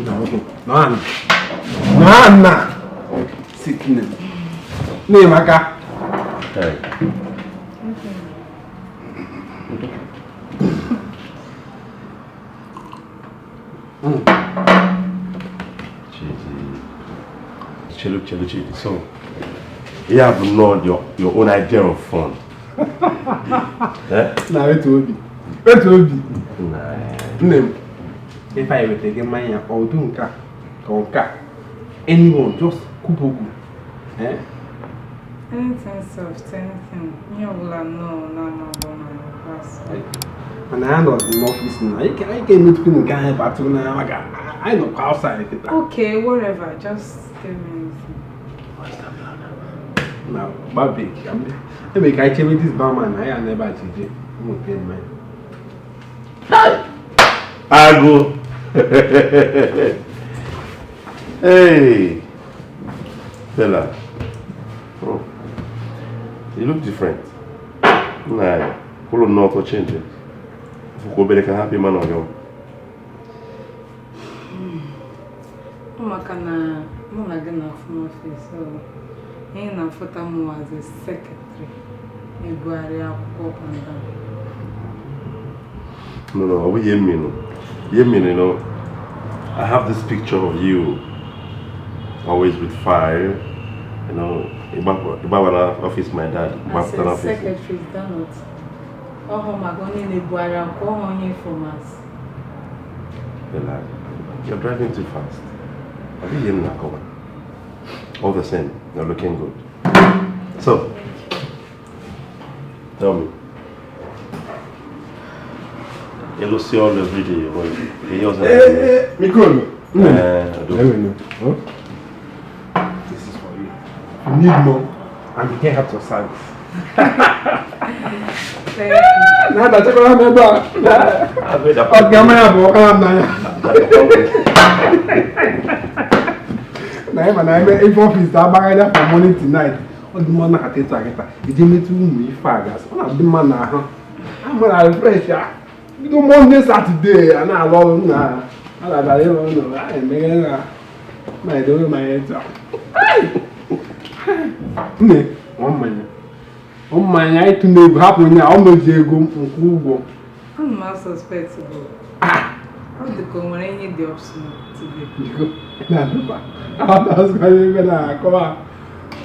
Nọ ana. Sit nne. Nne maka. Hey. Chidi. Chelu, chelu, Chidi. So, you have not your own idea of fun. Eh? Na wetu obi. Wetu obi. Nah. Nne m. Ife anyị wetara gị mmanya ọdụ nke a ka ọ nke a. Anyone, just kwupụ okwu. Eh? Anything soft, anything. Ihe ọbụla nnọọ na-amabụ na pass. Mana anyị nọ n'ọfịs na anyị ga-emetụkwu nke anyị batụrụ n'anya maka anyị nọkwa outside kịta. Okay, whatever. Just give me anything. Na gbabek ebe ka anyị chebe this barman na ya n'ebe a chije ụmụ nke mmanya. Agụ. Hey. Bella. Oh. You look different. Nah, pull on not to change it. Fuku obere ka happy man on your. Ọ maka na mụ na gị na-afụ n'ọfịs, so ihe na-afụta mụ as a secretary na-ebugharị akwụkwọ up and down. No, ọ bụghị ihe mmiri. Ihe mmiri, no. I have this picture of you always with fire. You know, ịgbabara office my dad. As Gbapụtara a office. secretary, is that not? Ọhụ maka onye na-ebugharị akwụkwọ, ọhụ onye formas. Bella, you're driving too fast. Ọ bụghị ihe m na-akọwa. All the same, you're looking good. So, tell me. Ịlụsị ọrụ every day, well, ihe ọzọ na-eme? Ee, Mikolo. Nne. Eh, I do. Let me know. Huh? This is for you. If you need more, I'm here at your service. Thank you. Na-adachekwara m ebe a. Ọ ga mmanya bụ ọkara m n'anya. Na ịma na ebe ife ọfịs agbagharịa from morning to night. Ọ dị mma nakata ịtụ akịta. Iji metụ ụmụ ife a gasị. Ọ na-adị mma n'ahụ. A mara refresh ya. Bido Monday, Saturday, a na-alụ ọrụ na a na-abịara ịrụ ụlọ a na-emeghe na na-edobe mmanya etu a. Nne, ọ mmanya. Ọ mmanya ịtụ n'ego hapụ onye a ọ meji ego nkwụ ụgwọ. Ana m suspect bụ ọ dị ka o nwere ihe dị optional today. Biko, na-adịba. Aghọtazikwa ebe na-akọwa.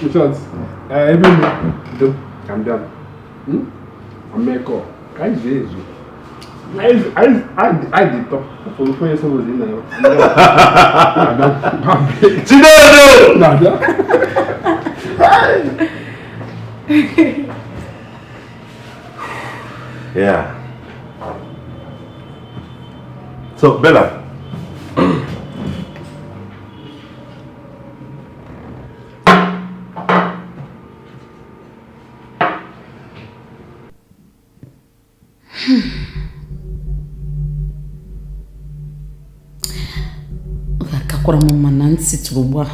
In short, ebe m do ka m bịa. Mmekọ ka anyị zuo ezu. Anyị dị tọ. Ụfọdụ onye sọ ozi na na-abịa. Chinedu! Na-abịa. Yeah. So, Bella. Ọ ga-akakwara m mma na ntị tụrụ ugbu a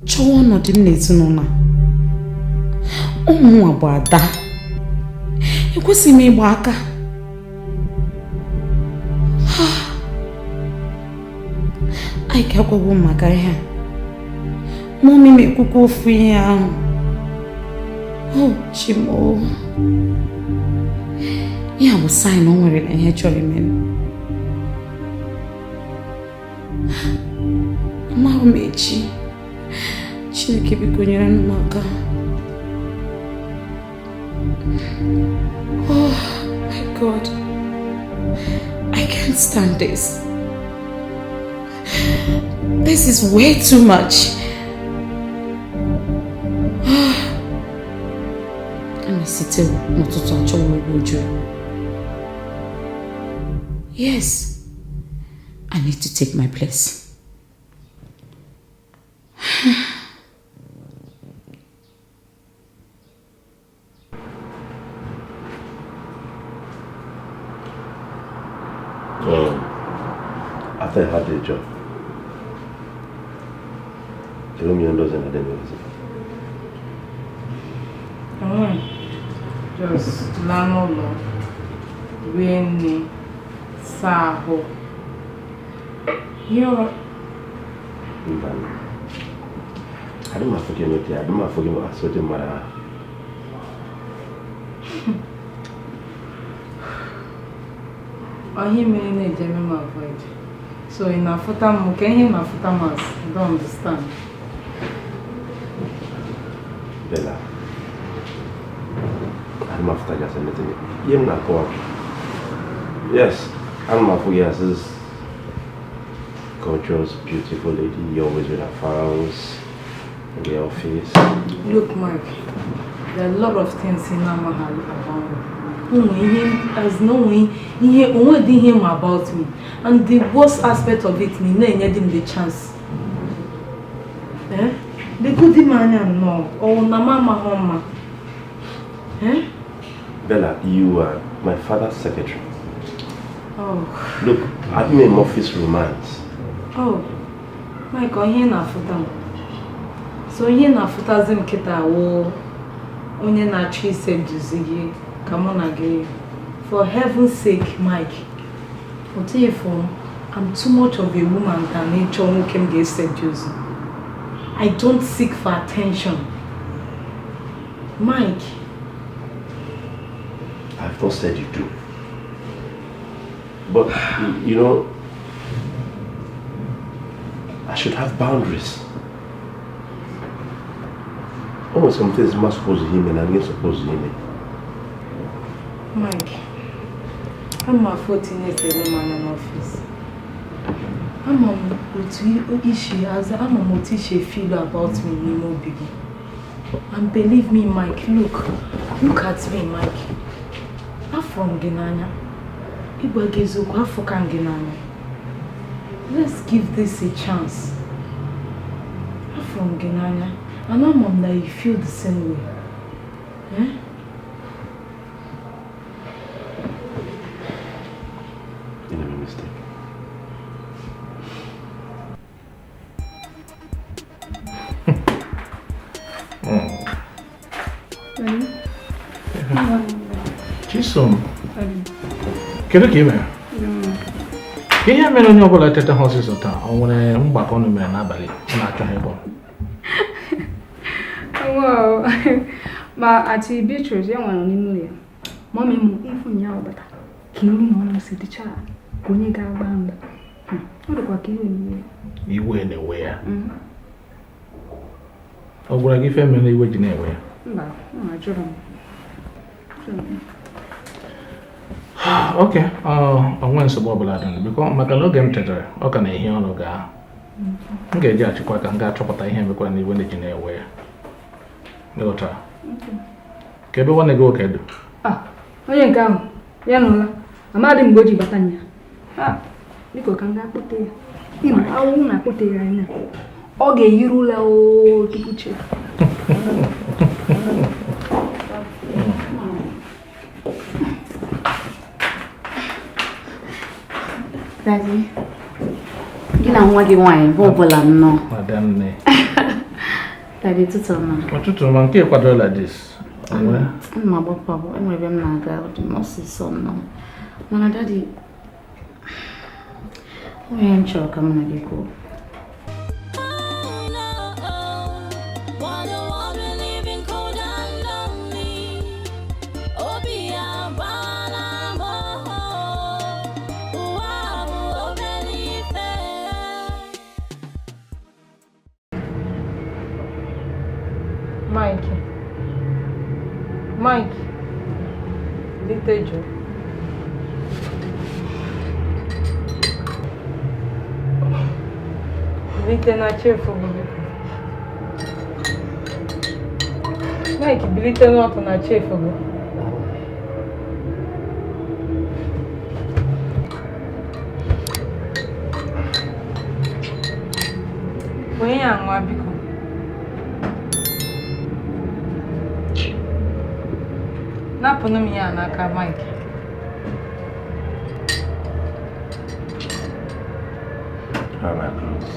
chọwa ọnọdụ m n'ezinụlọ a. Ụmụnwa bụ ada, ekwesịghị m ịgba aka. Anyị ga-agwagwo m maka ihe a. Mummy m ekwukwa ofu ihe ahụ. Oh, Chimo, ya bụ sign o nwere na ihe chọrọ ime m. Amaghị m echi. Chineke biko nyere m aka. Oh my God, I can't stand this. This is way too much. A na-esite n'ụtụtụ achọwa ebe ojuru. Yes, I need to take my place. After I had the job, the room doesn't have any. Enwe just laa n'ụlọ, rie nri, saa ahụ. Ihe Mba, adị m afụ gị n'ụdị, adị m afụ gị asụ dị mmadụ ahụ. Ọ ihe mere na-eji eme m avoid. So ị na-afụta m ka ihe na-afụta m as I don't understand. Bella, adị m afụta gị as anything. Ihe m na-akọwa bụ, yes, ana m afụ gị as this gorgeous, beautiful lady. You're always with her files in the office. Look, Mike, there are a lot of things ị na-amaghị about me. Ụmụ ihe as na onwe ihe onwe dị ihe ma about me. And the worst aspect of it na ị na-enye di m the chance. Eh? Legodi m anya nnọọ, ọ na m amaghị mma. Eh? Bella, you are my father's secretary. Oh. Look, I'm in office romance. Oh, Mike, ọ ihe na-afụta m. So ihe na-afụtazi m kịta wụ onye na-achọ iseduzi gị ka mụ na gị. For heaven's sake, Mike, otu ifo m, I'm too much of a woman than ịchọ nwoke m ga-eseduzi. I don't seek for attention. Mike. I've not said you do. But, you know, I should have boundaries. Almost some things I'm supposed to hear me and I'm not supposed to hear me. Mike, I'm a 14 years old man in office. I'm a issue as I'm a feel about me n'ime obi gị. And believe me, Mike, look at me, Mike. Afọ m gị n'anya. Ịgwa gị eziokwu, afọ ka m gị n'anya. Let's give this a chance. Afọ m gị n'anya. And I'm on that you feel the same way. Eh? You made a mistake. Chisom, kedu ka ị mere? Ihe mere onye ọbụla teta ha ọsịsọ taa, ọ nwere mgbakọ unu mere n'abalị ọ na-achọghị ịgwa m? Wow. Ma Aunty Beatrice ya nwere n'ime ụlọ ya. Mọmị m ịfụ nya ọbata ka iru na ọnụ si dịcha ka onye ga-agba mgba. Ọ dịkwa ka iwe na-ewe ya. Iwe na-ewe ya. Ọ gwara gị ife mere iwe ji na-ewe ya? Mba, ọ ajụrụ m. Ok, ọ nwee nsogbu ọbụla dị biko maka na oge m tetara ọ ka na-ehi ọrụ gaa. M ga-eji achịkwa ka m gaa chọpụta ihe mekwara na iwe na-eji na-ewe ya. Ịghọtara? Ka ebe nwanne gị nwoke dị? Ah, onye nke ahụ, ya nụla. Amadị mgbe o ji bata nya. Ah, biko ka m gaa kpọte ya. Ịma awụ na-akpọte ya anya. Ọ ga-eyiri ụla oo tupu chi. Daddy, gị na nwa gị nwaanyị bụ ọbụla nnọọ. Madam nne. Daddy, ụtụtụ ọma. Ụtụtụ ọma, nke kwadola dis. Ana m agbapụ agbụ, enwere ebe m na-aga, ọ dị m ọsịsọ nnọọ. Mana Daddy, o nwere ihe m chọrọ ka mụ na gị kwuo. Oh no, what a world we live in, cold and lonely. Obi agbala m, ụwa bụ obere ife. Mike. Mike. Bilite jụụ. Bilite na chefu gị biko. Mike, bilite n'ọtọ na chefu gị. Onye ya nwa biko. Napụnụ m ya n'aka Mike. How my clothes?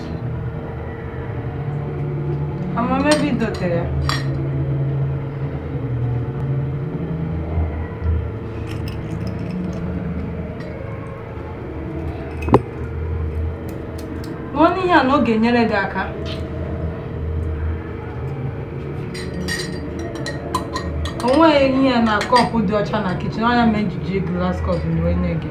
Amama ebe i dotere ya. Ṅụọ Ihe a na ọ ga-enyere gị aka. O nweghị ihe na kọpụ dị ọcha na kichin, ọ ya mere m ji jiri glass cup wee nye gị.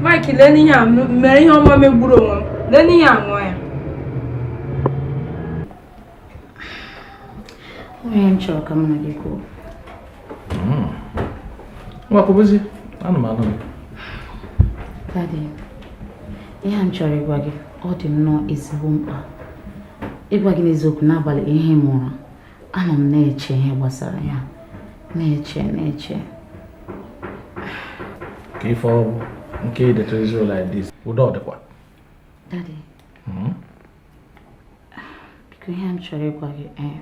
Mike, lee n'ihe a mere ihe ọma megburu onwe m. Lee n'ihe a ṅụọ ya. Onye m chọrọ ka mụ na gị kwuo. Ngwa kwubezie, ana m anụ gị. Daddy, ihe a m chọrọ ịgwa gị, ọ dị nnọọ ezigbo mkpa. Ịgwa gị n'eziokwu, n'abalị ihe m ụra, anọ m na-eche ihe gbasara ya. Na-eche, na-eche. Ka ife ọ bụ nke idetere like this, udo ọ dịkwa? Daddy, biko, ihe m chọrọ ịgwa gị, ee,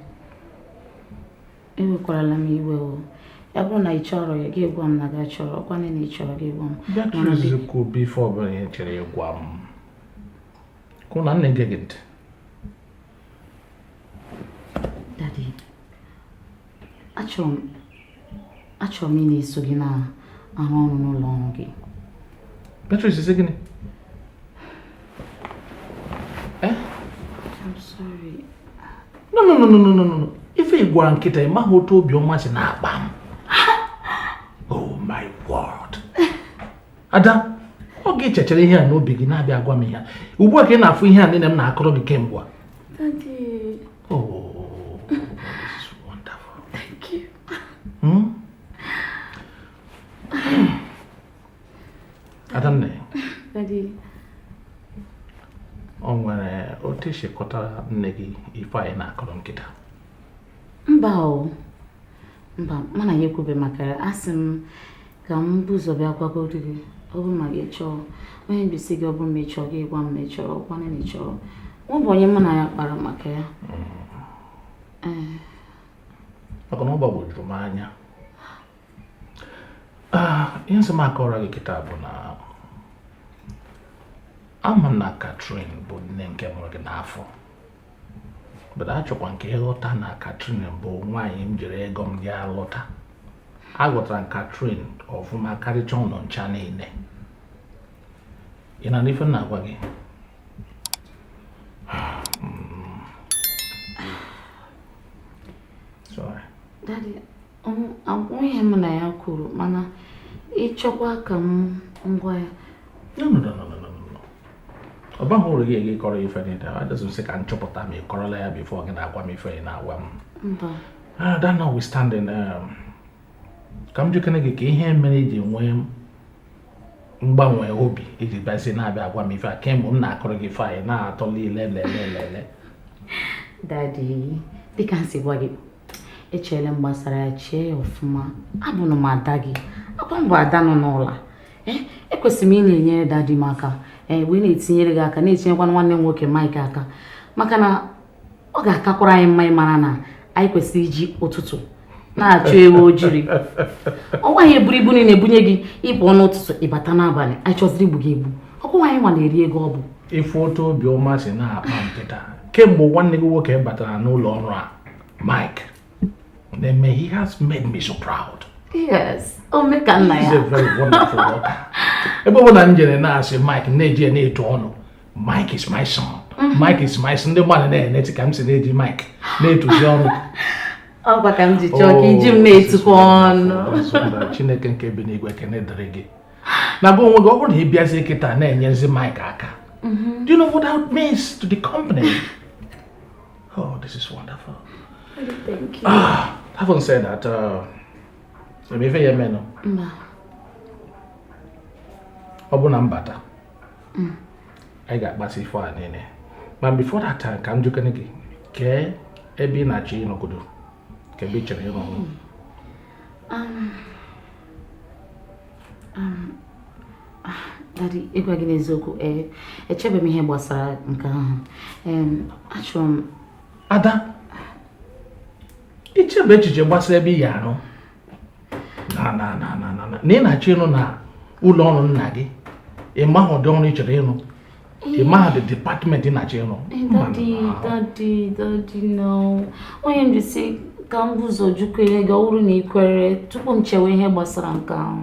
ewekwarala m iwe o. Ya bụrụ na ị chọrọ ya, gị gwa m na gị chọrọ, ọkwanụ na ị chọrọ, gị gwa m. Mana Beatrice, kwube ife ọbụla ị chere ịgwa m. Kwụ na m na-ege gị ntị. Daddy, achọrọ m ị na-eso gị na-arụ ọrụ n'ụlọ ọrụ gị. Beatrice, sị gịnị? Eh? I'm sorry. No, no, no, no, no, no, no. Ife ị gwara nkịta, ị maghị otu obiọma si na-akpa m. Oh my word. Ada, ọ gị chechere ihe a n'obi gị na-abịa agwa m ihe a. Ugbu a ka ị na-afụ ihe a niile m na-akọrọ gị kemgbe a. Daddy. Oh, this is wonderful. Thank you. Adanne, Daddy. o nwere otu esi kọtara nne gị ife anyị na-akọrọ nkịta? Mba o. Mba, mụ na ya ekwube maka ya. Asị m ka m bụ ụzọ bịa gwagodu gị. Ọ bụrụ ma gị chọọ, onye mbisi gị, ọ bụrụ ma ị chọọ, gị gwa m ma ị chọrọ, ọkwanụ na ị chọrọ. Ọ bụ onye mụ na ya kpara maka ya. Ee. Maka na ọ gbagwojuru m anya. Ah, ihe nsị m akọrọ gị kịta bụ na ama m na Catherine bụ nne nke mụrụ gị n'afọ, but achọkwa nke ịghọta na Catherine bụ nwaanyị m jiri ego m ya lụta. Aghọtara m Catherine ọfụma karịcha ụlọ ncha niile. Ị na ife m na-agwa gị? Sorry. Daddy, ihe mụ na ya kwuru, mana ịchọkwa ka m ngwa ya. No, no, no, no, no, no, no. Ọ baghị uru gị ege ịkọrọ ife niile. A just sị ka m chọpụta ma ị kọrọla ya before gị na-agwa m ife ị na-agwa m. Mba. Ah, that notwithstanding, ka m jikere gị ka ihe mere iji nwee mgbanwe obi iji bịazie na-abịa agwa m ife a kemgbe m na-akọrọ gị ife anyị na-atọ lile lele lele. Daddy, dịka m si gwa gị, echeela m gbasara ya, chee ya ọfụma. Abụnụ m ada gị. Akwa m bụ ada nọ n'ụlọ. Ee, ekwesịrị m ị na-enyere daddy m aka, ee, wee na-etinyere gị aka, na-etinyekwa nwanne m nwoke Mike aka, maka na ọ ga-akakwara anyị mma ịmara na anyị kwesịrị iji ụtụtụ na-achụ ewu ojiri. Ọ nwaghị eburu ibu niile ebunye gị, ịpụọ n'ụtụtụ, ịbata n'abalị, anyị chọziri igbu gị egbu. Ọkwa nwaanyị nwa na-eri ego ọ bụ. Ife otu obiọma si na-akpa nkịta kemgbe nwanne gị nwoke batara n'ụlọ ọrụ a, Mike na-eme, he has made me so proud. Yes, o mee ka nna He's ya. a very wonderful worker. Ebe ọ bụla m jere na-asị Mike, na-eji ya na-eto ọnụ, "Mike is my son, Mike is my son." Ndị mmadụ na-eneti ka m si na-eji Mike na-etozi ọnụ. Ọkwa ka m ji chọọ ka iji m na-etukwa ọnụ. Chineke nke bi n'igwe, ekene dịrị gị na gị onwe gị. Ọ bụrụ na ị bịazie kịta na-enyezi Mike aka, do you know what that means to the company? Oh, this is wonderful. Thank you. Ah, having said that, ebe ife ya emenụ, Mba. Ọ bụ na mbata, anyị ga-akpasị ife a niile, ma before that time, ka m jụkene gị kee ebe ị na-achọ ịnọgodo, ka ebe ị chere ịrụ ọrụ. Daddy, ịgwa gị n'eziokwu, ee, echebeghị m ihe gbasara nke ahụ. Achọrọ m Ada, ichebe echiche gbasara ebe ị ya arụ na ị na-achọ ịrụ na ụlọ ọrụ nna gị, ị maghị ụdị ọrụ ị chọrọ ịrụ, ị maghị the department ị na-achọ ịrụ? Eh, Daddy, Daddy, Daddy, no. Onye m ji sị Ka m bụ ụzọ jụkwere gị ọ bụrụ na ị kwere tupu m chewe ihe gbasara nke ahụ.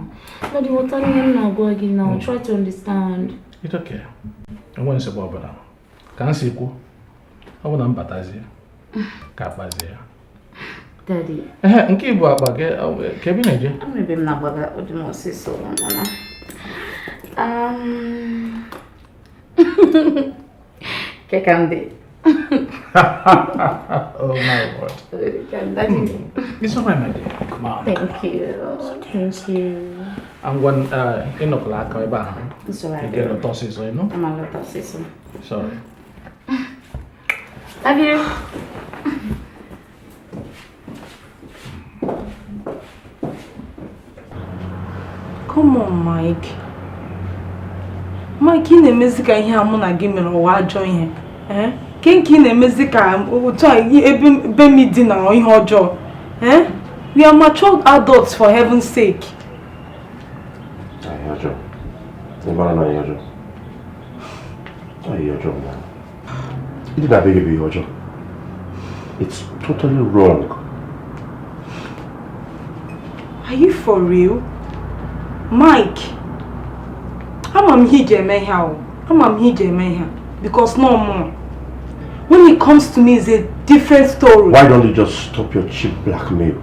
Daddy, ghọtara ihe m na-agwa gị now. Try to understand. It's okay. Enwe nsogbu ọbụla. Ka m si kwu, ọ bụ na m batazie, ka akpazie ya. Daddy, Ehe, nke ibu akpa gị, ka ebe ị na-eje? ama ebe m na-agbaga ọ dị m ọsịsọ mana ke ka m dị. Oh my word. Daddy, It's all right, my dear. Come on. thank you. Thank you. I'm going ịnọkọla aka ebe ahụ. It's all Ị right. ga-elọta ọsịsọ, you know? I'm a lot ọsịsọ. Sorry. Love you. Come on, Mike. Mike, ị na-emezi ka ihe a mụ na gị mere ụwa ajọ ihe. Eh? Ke nke ị na-emezi ka otu a ebe be m dị na ihe ọjọọ. Eh? We are mature adults for heaven's sake. Ihe ọjọọ. Ị mara na ihe ọjọọ. Ọ ihe ọjọọ na. Ịdị na be gị bụ ihe ọjọọ. It's totally wrong. Are you for real? Mike, ama m ihe iji eme ihe ahụ. Ama m ihe iji eme ihe a. Because no more. When it comes to me, it's a different story. Why don't you just stop your cheap blackmail?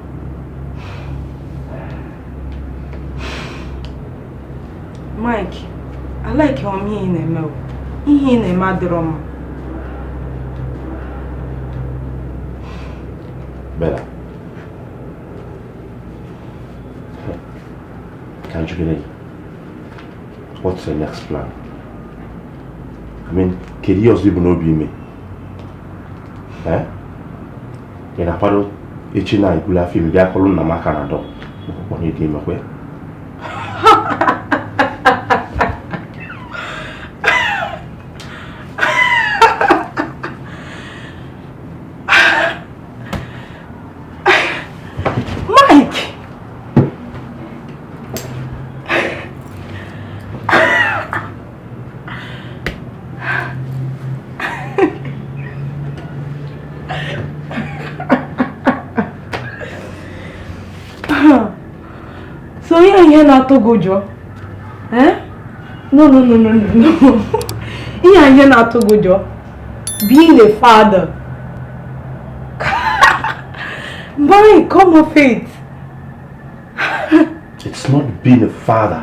Mike, I like your ihe ị na-eme o. Ihe ị na-eme adịrọ mma. Bella. Can't you get it? What's the next plan? I mean, kedu ihe ọzọ ibu n'obi ime? Eh? Ị na-akwado echi na ibulu afọ ime bịa kọlụ nna m aka na dọ ọkpụkpọ na ịdị ime kwe? Mike! So ihe na-atụ gị ụjọ? Eh? No, no, no, no, no, no. Ihe ihe na-atụ gị ụjọ? Being a father. Mike, come off it. It's not being a father.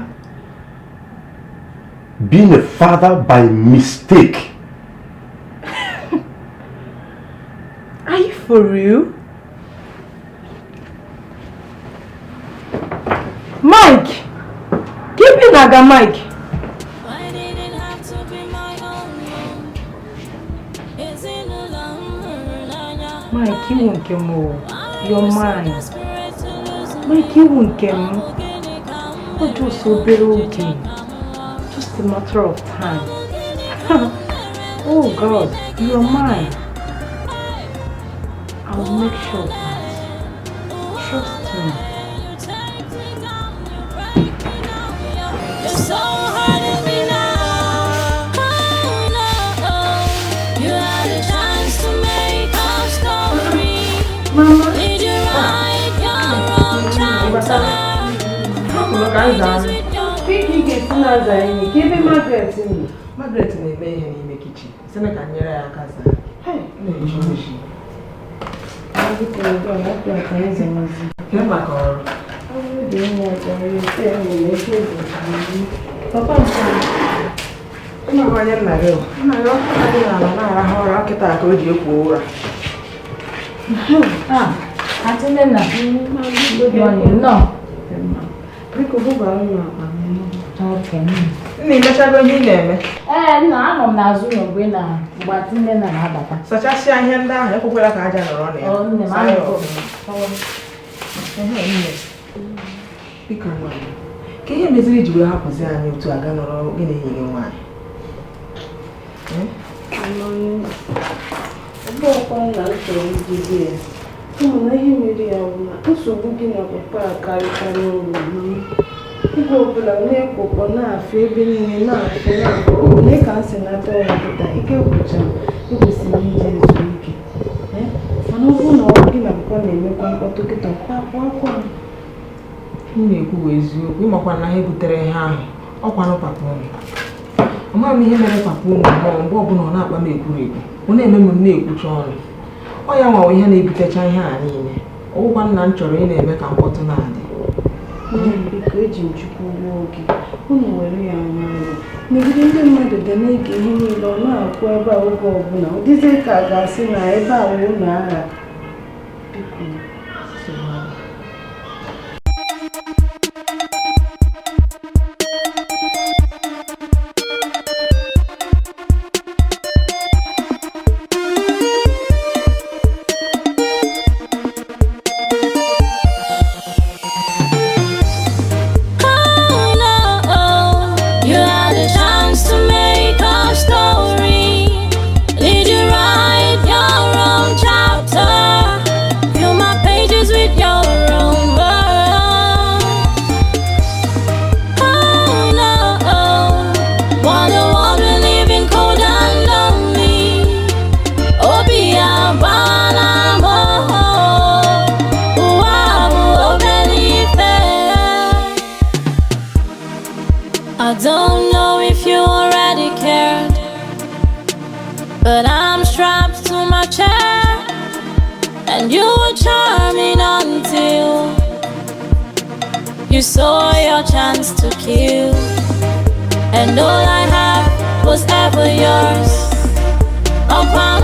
Being a father by mistake. Are you for real? Mike! Keep it aga, Mike. Why did it have to be my own room? Ezinụlọ m hụrụ n'anya. Mike, iwu nke m o. You're mine. Desperate to lose me. Mike, iwu nke m. Gịnị ka m Ọ just obere oge. Just a matter of time. Oh God, you're mine. I will make sure of that. Trust me. You're so hurting me now. Oh no, you had a chance to make a story. Mama. Did you write your own chapter? Ka ị ga-esi na-aza enyi ka ebe Margaret nọ? Margaret na-eme ihe n'ime kichin. Sị na ka m nyere ya aka zaa. Na-eji oji. Kee maka ọrụ. Papa m Nna gị onye nna gị o. Nna gị ọ dị n'ala na-arahụ ụra kịta ka o ji ekwo ụra. Ah, Aunty Nnenna. Good morning. No. Biko bubara m akpa m. Okay. Nna imechago ihe ị na-eme. Ee, nna, anọ m n'azụ ụlọ mgbe na mgbe Aunty Nnenna na-abata. Sachasịa ihe ndị ahụ ekwekwela ka aja nọrọ na ya. Ọ, nne m, Saa ya anọgo m. ọfụma. Ehe, nne. Biko nwa m, ka ihe meziri iji wee hapụzi anyị otu a ga nọrọ gị na enyi gị nwaanyị? Ọbụghịkwa na m chọrọ ijizi ya. Kama na ihe mere ya bụ na nsogbu gị na papa akarịkarị ụlọ m. Oge ọbụla na-ekpokpọ na-afịa ebe niile na-afịa na-afịa. Onye ka m si nata ọrụ kịta ike gwụcha m, ekwesịrị ije ezu ike. Mana ọ bụrụ na ọ Gị na papa na-emekwa mkpọtụ kịta kwa kwa kwa. M na-ekwu bụ eziokwu, ịmakwa na ihe butere ihe ahụ ọkwanụ papa unu. Amaghị m ihe mere papa unu mmụọ mgbe ọbụla ọ na-akpa m ekwurekwu, ọ na-eme m na-ekwucha ọnụ. Ọ ya nwawa ihe na-ebutecha ihe a niile. Ọgwụkwa nna m chọrọ ị na-eme ka mkpọtụ na-adị. Nne m, biko, eji m Chukwu rịọ gị, unu were ya nwayọọ. Megide ndị mmadụ ga na-ege ihe niile ọ na-akwụ ebe a oge ọbụla. Ọ dịzie ka a ga-asị na ebe a wụ ụlọ agha. Biko. Oh no, you had a chance to make a story. Did you write your own chapter? Fill my pages with your own words. Oh no, what a world we live in, cold and lonely. Obi abalamo, ụwa bụ obere ife. I don't know if you already cared, but I'm strapped to my chair, and you were charming until you saw your chance to kill, and all I have was ever yours. Upon